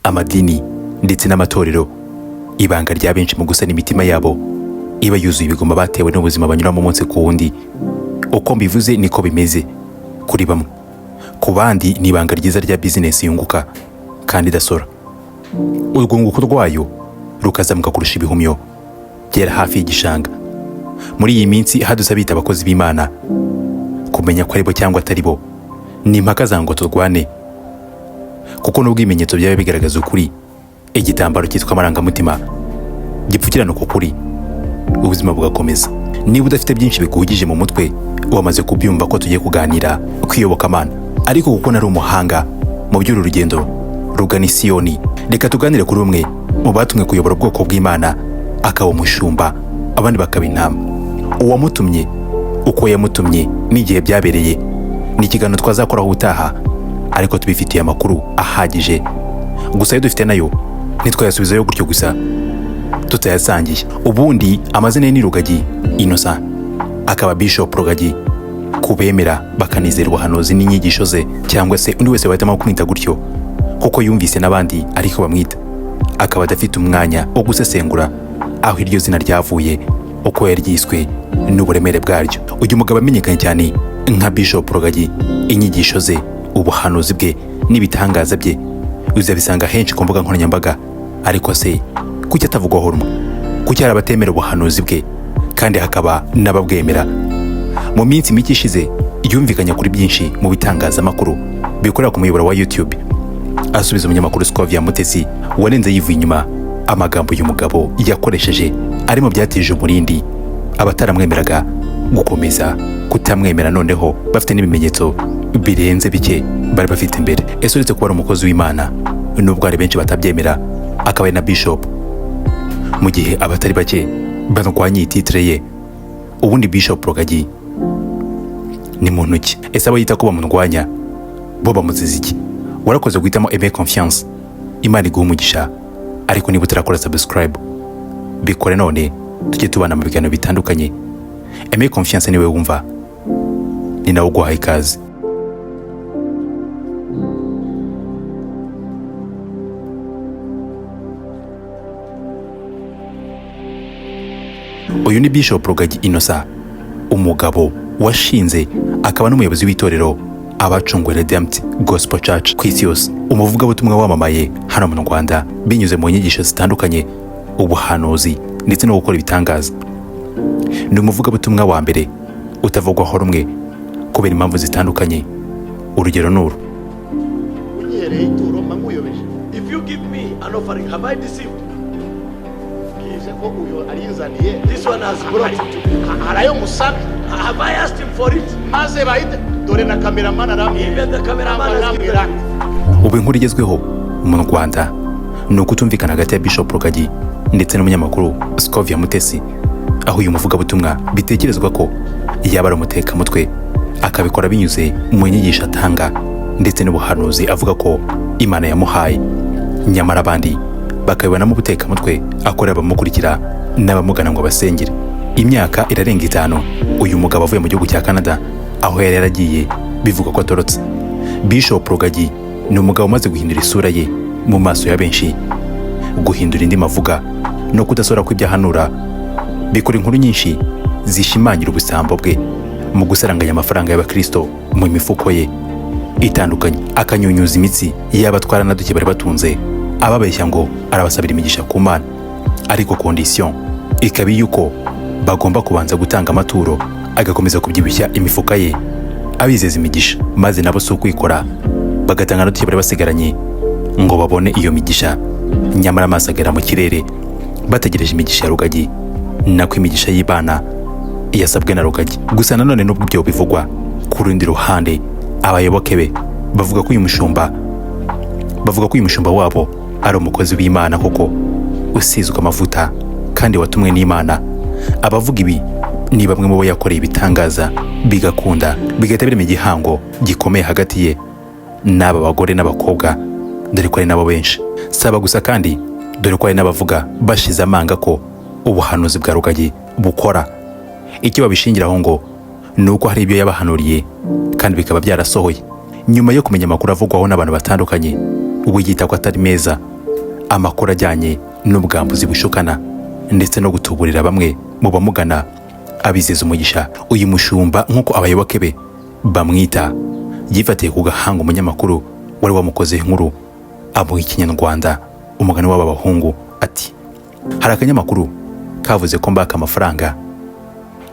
Amadini ndetse n'amatorero, ibanga rya benshi mu gusana imitima yabo iba yuzuye ibigoma batewe n'ubuzima banyuramo umunsi ku wundi. Uko mbivuze niko bimeze kuri bamwe, ku bandi ni ibanga ryiza rya bizinesi yunguka kandi idasora, urwunguko rwayo rukazamuka kurusha ibihumyo byera hafi y'igishanga. Muri iyi minsi hadutse abita abakozi b'Imana. Kumenya ko ari bo cyangwa atari bo ni impaka za ngo turwane, kuko nubwo ibimenyetso byaba bigaragaza ukuri, igitambaro cyitwa amarangamutima gipfukirana uko kuri, ubuzima bugakomeza. Niba udafite byinshi biguhugije mu mutwe, wamaze kubyumva ko tugiye kuganira ku iyobokamana. Ariko kuko nari umuhanga mu by'uru rugendo rugana Isiyoni, reka tuganire kuri umwe mu batumwe kuyobora ubwoko bw'Imana, akaba umushumba, abandi bakaba intama. Uwamutumye, uko yamutumye n'igihe byabereye ni ikiganiro twazakoraho ubutaha, ariko tubifitiye amakuru ahagije. Gusa ayo dufite nayo ntitwayasubizayo gutyo gusa tutayasangiye. Ubundi amazina ye ni Rugagi Innocent, akaba Bishop Rugagi ku bemera bakanizera ubuhanuzi n'inyigisho ze, cyangwa se undi wese wahitamo kumwita gutyo kuko yumvise n'abandi ariko bamwita, akaba adafite umwanya wo gusesengura aho iryo zina ryavuye, uko yaryiswe n'uburemere bwaryo. Uyu mugabo amenyekanye cyane nka Bishop Rugagi. Inyigisho ze, ubuhanuzi bwe n'ibitangaza bye uzabisanga henshi ku mbuga nkoranyambaga. Ariko se kuki atavugwaho rumwe? Kuki hari abatemera ubuhanuzi bwe kandi hakaba n'ababwemera? Mu minsi mike ishize yumvikanye kuri byinshi mu bitangazamakuru bikorera ku muyoboro wa YouTube, asubiza umunyamakuru Scovia Mutesi warenze yivuye inyuma amagambo uyu mugabo yakoresheje ari mu byatije umurindi abataramwemeraga gukomeza kutamwemera, noneho bafite n'ibimenyetso birenze bike bari bafite mbere. Ese uretse kuba ari umukozi w'Imana, nubwo hari benshi batabyemera, akaba ari na bishop, mu gihe abatari bake barwanya iyi titre ye, ubundi Bishop Rugagi ni muntu ki? Ese abo yita ko bamurwanya bo bamuziza iki? Warakoze guhitamo Aime Confiance, Imana iguha umugisha. Ariko niba utarakora subscribe, bikore none, tujye tubana mu biganiro bitandukanye. Aime Confiance niwe wumva, ni nawe uguhaye ikaze. Uyu ni Bishop Rugagi Innocent, umugabo washinze akaba n'umuyobozi w'itorero Abacunguwe Redeemed Gospel Church ku isi yose, umuvugabutumwa wamamaye hano mu Rwanda binyuze mu nyigisho zitandukanye, ubuhanuzi ndetse no gukora ibitangaza. Ni umuvugabutumwa wa mbere utavugwaho rumwe kubera impamvu zitandukanye. Urugero ni uru: Unyihereye ituro mba nkuyobeje? If you give me an offering, have I deceived? Bwije ko uyu arinzaniye. This one has brought it to me. Hari ayo musabye? Have I asked him for it? Maze bahite dore na cameraman arambwira. Even the cameraman has given Arambwira. Ubu inkuru igezweho mu Rwanda ni ukutumvikana hagati ya Bishop Rugagi ndetse n'umunyamakuru Scovia Mutesi, aho uyu muvugabutumwa bitekerezwa ko yaba ari umutekamutwe, akabikora binyuze mu nyigisho atanga ndetse n'ubuhanuzi avuga ko Imana yamuhaye, nyamara abandi bakabibonamo ubutekamutwe akorera abamukurikira n'abamugana ngo abasengere. Imyaka irarenga 5 uyu mugabo avuye mu gihugu cya Canada, aho yari yaragiye bivuga ko atorotse. Bishop Rugagi ni umugabo umaze guhindura isura ye mu maso ya benshi. Guhindura indimi avuga no kudasora kw'ibyo ahanura bikora inkuru nyinshi zishimangira ubusambo bwe mu gusaranganya amafaranga y'abakristo mu mifuko ye itandukanye, akanyunyuza imitsi y'abatwara na duke bari batunze, ababeshya ngo arabasabira imigisha ku Mana, ariko condition ikaba iy'uko bagomba kubanza gutanga amaturo, agakomeza kubyibushya imifuka ye abizeza imigisha, maze nabo si ukwikora, bagatanga na duke bari basigaranye ngo babone iyo migisha. Nyamara amaso agera mu kirere bategereje imigisha ya Rugagi, nako imigisha y'Imana yasabwe na Rugagi. Gusa nanone nubwo ibyo bivugwa, ku rundi ruhande abayoboke be bavuga ko uyu mushumba wabo ari umukozi w'Imana koko, usizwe amavuta kandi watumwe n'Imana. Abavuga ibi ni bamwe mu bo yakoreye ibitangaza bigakunda, bigahita birema igihango gikomeye hagati ye n'aba bagore n'abakobwa, dore ko ari nabo benshi. Saba gusa kandi, dore ko hari n'abavuga bashize amanga ko ubuhanuzi bwa Rugagi bukora. Icyo babishingiraho ngo ni uko hari ibyo yabahanuriye kandi bikaba byarasohoye. Nyuma yo kumenya amakuru avugwaho n'abantu batandukanye, ubu yita ko atari meza. Amakuru ajyanye n'ubwambuzi bushukana ndetse no gutuburira bamwe mu bamugana abizeza umugisha. Uyu mushumba, nk'uko abayoboke be bamwita, yifatiye ku gahanga umunyamakuru wari wamukoze inkuru, amuha Ikinyarwanda, umugani w'aba bahungu, ati: "Hari akanyamakuru kavuze ko mbaka amafaranga,"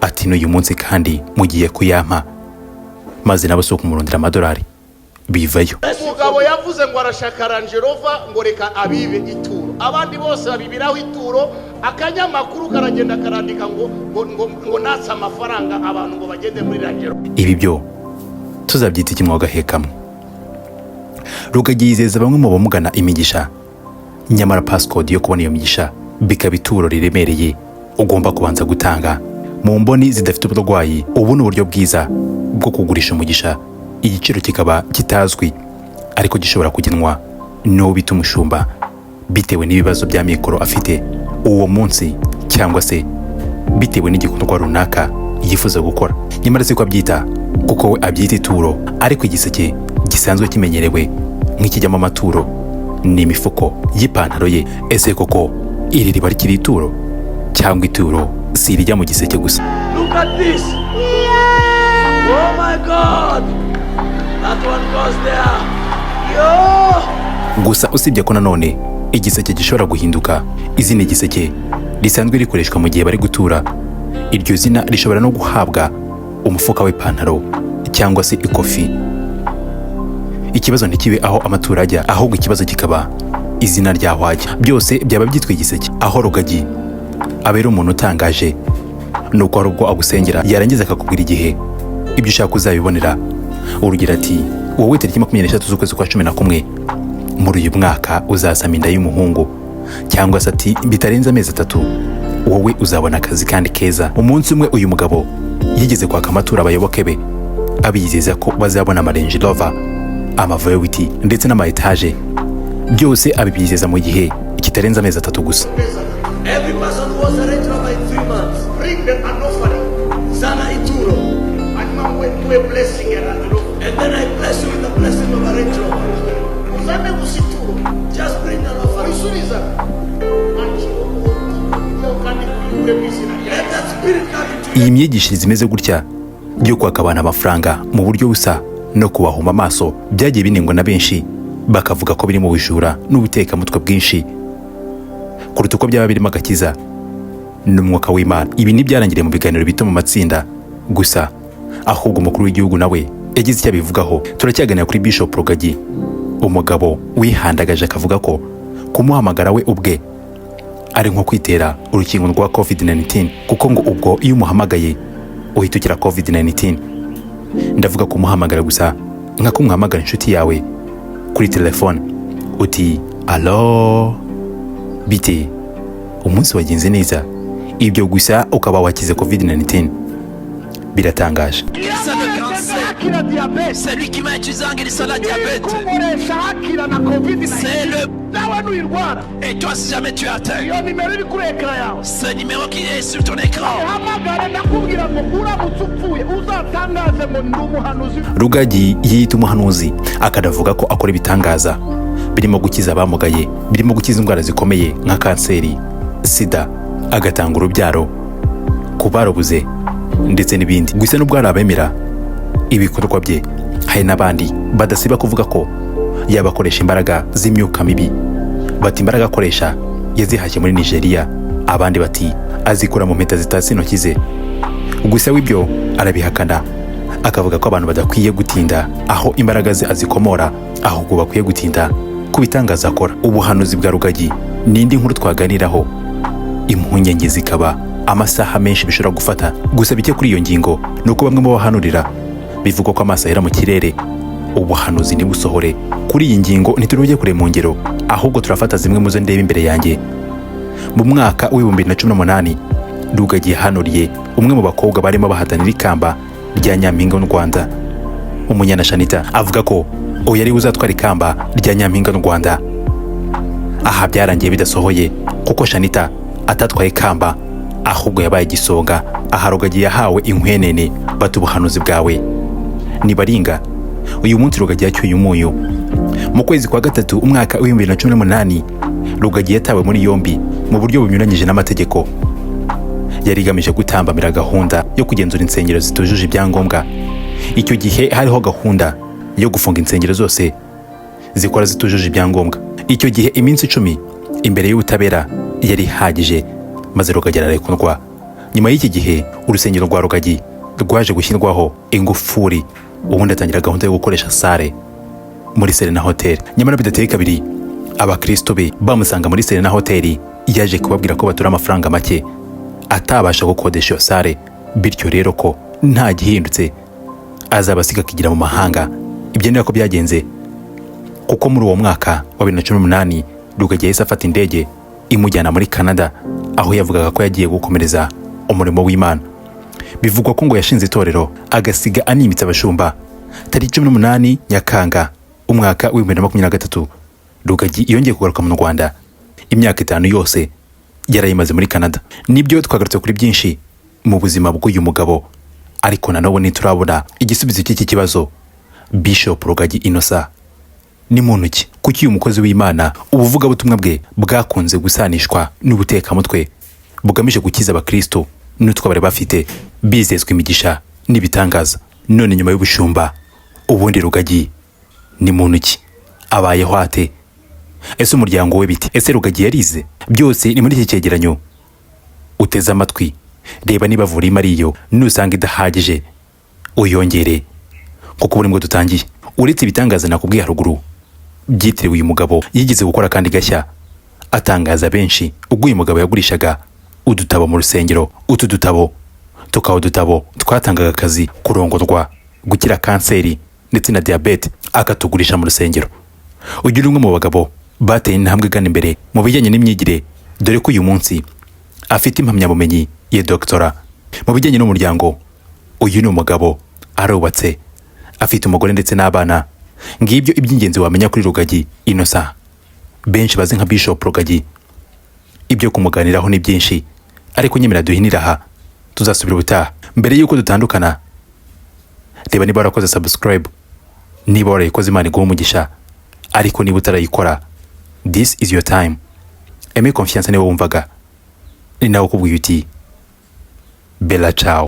ati, "n'uyu munsi kandi mugiye kuyampa." Maze nabo si ukumurundira amadolari bivayo. Umugabo yavuze ngo arashaka Range Rover, ngo reka abibe ituro, abandi bose babibiraho ituro. Akanyamakuru karagenda karandika ngo natse amafaranga abantu ngo bagende muri Range Rover. Ibi byo tuzabyita iki? Mwagahekamwe Rugagi yizeza bamwe mu bamugana imigisha, nyamara passcode yo kubona iyo migisha bikaba ituro riremereye ugomba kubanza gutanga. Mu mboni zidafite uburwayi, ubu ni uburyo bwiza bwo kugurisha umugisha, igiciro kikaba kitazwi ariko gishobora kugenwa n'uwo bita umushumba bitewe n'ibibazo bya mikoro afite uwo munsi cyangwa se bitewe n'igikorwa runaka yifuza gukora. Nyamara siko abyita, kuko we abyita ituro, ariko igiseke gisanzwe kimenyerewe nk'ikijyamo amaturo ni imifuko y'ipantaro ye. Ese koko iri riba rikiri ituro, cyangwa ituro si irijya mu giseke gusa? Look at this. Oh my God. That one goes there. Yo. Gusa usibye ko nanone igiseke gishobora guhinduka izina, igiseke risanzwe rikoreshwa mu gihe bari gutura, iryo zina rishobora no guhabwa umufuka w'ipantaro cyangwa se ikofi. Ikibazo ntikibe aho amaturo ajya, ahubwo ikibazo kikaba izina ry'aho ajya. Byose byaba byitwa igiseke. Aho Rugagi abera umuntu utangaje ni uko hari ubwo agusengera, yarangiza akakubwira igihe ibyo ushaka uzabibonera. Urugero, ati: "Wowe tariki 23 z'ukwezi kwa 11 muri uyu mwaka uzasama inda y'umuhungu," cyangwa se ati: "Bitarenze amezi 3 wowe uzabona akazi kandi keza." Umunsi umwe uyu mugabo yigeze kwaka amaturo abayoboke be, abizeza ko bazabona ama Range Rover, ama V8 ndetse n'ama etaje, byose abibizeza mu gihe kitarenze amezi 3 gusa. Every person who wants a Range Rover in 3 months, Bring them an offering. Zana ituro. Hanyuma muwe blessing ya Range Rover. And then I bless you with the blessing of a Range Rover. Uzane gusa ituro. Just bring an offering. Wisubiza akira uwo kandi uyikure mu izina rya Let that spirit come into you. Iyi myigishirize imeze gutya yo kwaka abantu amafaranga mu buryo busa no kubahuma amaso byagiye binengwa na benshi, bakavuga ko biri mu bujura n'ubutekamutwe bwinshi kuruta uko byaba birimo agakiza n'umwuka w'Imana. Ibi ntibyarangiriye mu biganiro bito mu matsinda gusa, ahubwo umukuru w'igihugu nawe yagize icyo abivugaho. Turacyaganira kuri Bishop Rugagi, umugabo wihandagaje akavuga ko kumuhamagara we ubwe ari nko kwitera urukingo rwa COVID-19, kuko ngo ubwo iyo umuhamagaye uhita ukira COVID-19. Ndavuga kumuhamagara gusa, nka kumuhamagara inshuti yawe kuri telefone, uti: "Alo, bite, umunsi wagenze neza?" Ibyo gusa ukaba wakize COVID-19. Biratangaje. Guérissant le cancer. Hakira diyabete. C'est lui qui m'a utilisé en guérissant la diabète. Kugukoresha hakira na COVID. C'est le. Nawe nuyirwara. Et toi, si jamais tu es atteint, Iyo nimero iri kuri écran yawe, ce numéro qui est sur ton écran, uhamagare. Ndakubwira ngo uramutse upfuye uzatangaze ngo ndi umuhanuzi. Rugagi yiyita umuhanuzi, akanavuga ko akora ibitangaza birimo gukiza abamugaye, birimo gukiza indwara zikomeye nka kanseri, sida, agatanga urubyaro ku barubuze ndetse n'ibindi. Gusa nubwo hari abemera ibikorwa bye, hari n'abandi badasiba kuvuga ko yabakoresha imbaraga z'imyuka mibi. Bati imbaraga akoresha yazihashye muri Nigeria, abandi bati azikura mu mpeta zitatse intoki ze. Gusa w'ibyo arabihakana, akavuga ko abantu badakwiye gutinda aho imbaraga ze azikomora, ahubwo bakwiye gutinda ku bitangaza akora. Ubuhanuzi bwa Rugagi ni indi nkuru twaganiraho, impungenge zikaba amasaha menshi bishobora gufata. Gusa bike kuri iyo ngingo ni uko bamwe mu bahanurira bivugwa ko amaso ahera mu kirere, ubuhanuzi ntibusohore. Kuri iyi ngingo ntituri kure mu ngero, ahubwo turafata zimwe mu zo ndeba imbere yanjye. Mu mwaka w'2018, Rugagi yahanuriye umwe mu bakobwa barimo bahatanira ikamba rya Nyampinga w'u Rwanda, Umunyana Shanita, avuga ko uyu ari we uzatwara ikamba rya Nyampinga w'u Rwanda. Aha byarangiye bidasohoye, kuko Shanita atatwaye ikamba, ahubwo yabaye igisonga. Aha Rugagi yahawe inkwenene, bati: "Ubuhanuzi bwawe nibaringa." Uyu munsi Rugagi yacyuye umunyu. Mu kwezi kwa gatatu umwaka w'2018, Rugagi yatawe muri yombi mu buryo bunyuranyije n'amategeko. Yari igamije gutambamira gahunda yo kugenzura insengero zitujuje ibyangombwa. Icyo gihe hariho gahunda yo gufunga insengero zose zikora zitujuje ibyangombwa. Icyo gihe iminsi 10 imbere y'ubutabera yari ihagije, maze Rugagi ararekurwa. Nyuma y'iki gihe, urusengero rwa Rugagi rwaje gushyirwaho ingufuri, ubundi atangira gahunda yo gukoresha salle muri Serena Hotel. Nyamara bidateye kabiri, abakristo be bamusanga muri Serena Hotel. Yaje kubabwira ko batura amafaranga make atabasha gukodesha iyo salle, bityo rero ko nta gihindutse azabasiga akigira mu mahanga. Ibyo ni nako byagenze, kuko muri uwo mwaka wa 2018 Rugagi yahise afata indege imujyana muri Canada, aho yavugaga ko yagiye gukomereza umurimo w'Imana. Bivugwa ko ngo yashinze itorero, agasiga animitse abashumba. Tariki 18 Nyakanga umwaka wa 2023, Rugagi yongeye kugaruka mu Rwanda. Imyaka 5 yose yarayimaze muri Canada. Nibyo, twagarutse kuri byinshi mu buzima bw'uyu mugabo, ariko na n'ubu ntiturabona igisubizo cy'iki kibazo: Bishop Rugagi Innocent ni muntu ki? Kuki uyu mukozi w'Imana ubuvugabutumwa bwe bwakunze gusanishwa n'ubutekamutwe bugamije gukiza abakristo n'utwo bari bafite, bizezwa imigisha n'ibitangaza? None nyuma y'ubushumba, ubundi Rugagi ni muntu ki? Abayeho ate? Ese umuryango we bite? Ese Rugagi yarize? Byose ni muri iki cyegeranyo uteze amatwi. Reba niba volume ariyo, nusanga idahagije uyongere, kuko ubu nibwo dutangiye. Uretse ibitangaza nakubwiye haruguru byitiriwe uyu mugabo, yigeze gukora kandi gashya atangaza benshi ubwo uyu mugabo yagurishaga udutabo mu rusengero. Utu dutabo tukaba udutabo twatangaga akazi, kurongorwa, gukira kanseri ndetse na diyabete, akatugurisha mu rusengero. Uyu ni umwe mu bagabo bateye intambwe igana imbere mu bijyanye n'imyigire, dore ko uyu munsi afite impamyabumenyi ya doctorat. Mu bijyanye n'umuryango, uyu ni umugabo arubatse, afite umugore ndetse n'abana. Ngibyo iby'ingenzi wamenya kuri Rugagi Innocent, benshi bazi nka Bishop Rugagi. Ibyo kumuganiraho ni byinshi, ariko nyemera duhinira aha, tuzasubira ubutaha. Mbere y'uko dutandukana, reba niba warakoze subscribe. Niba warayikoze, Imana iguha umugisha, ariko niba utarayikora, this is your time. Aime Confiance niwe wumvaga, ni nawe ukubwiye uti: "Bella ciao."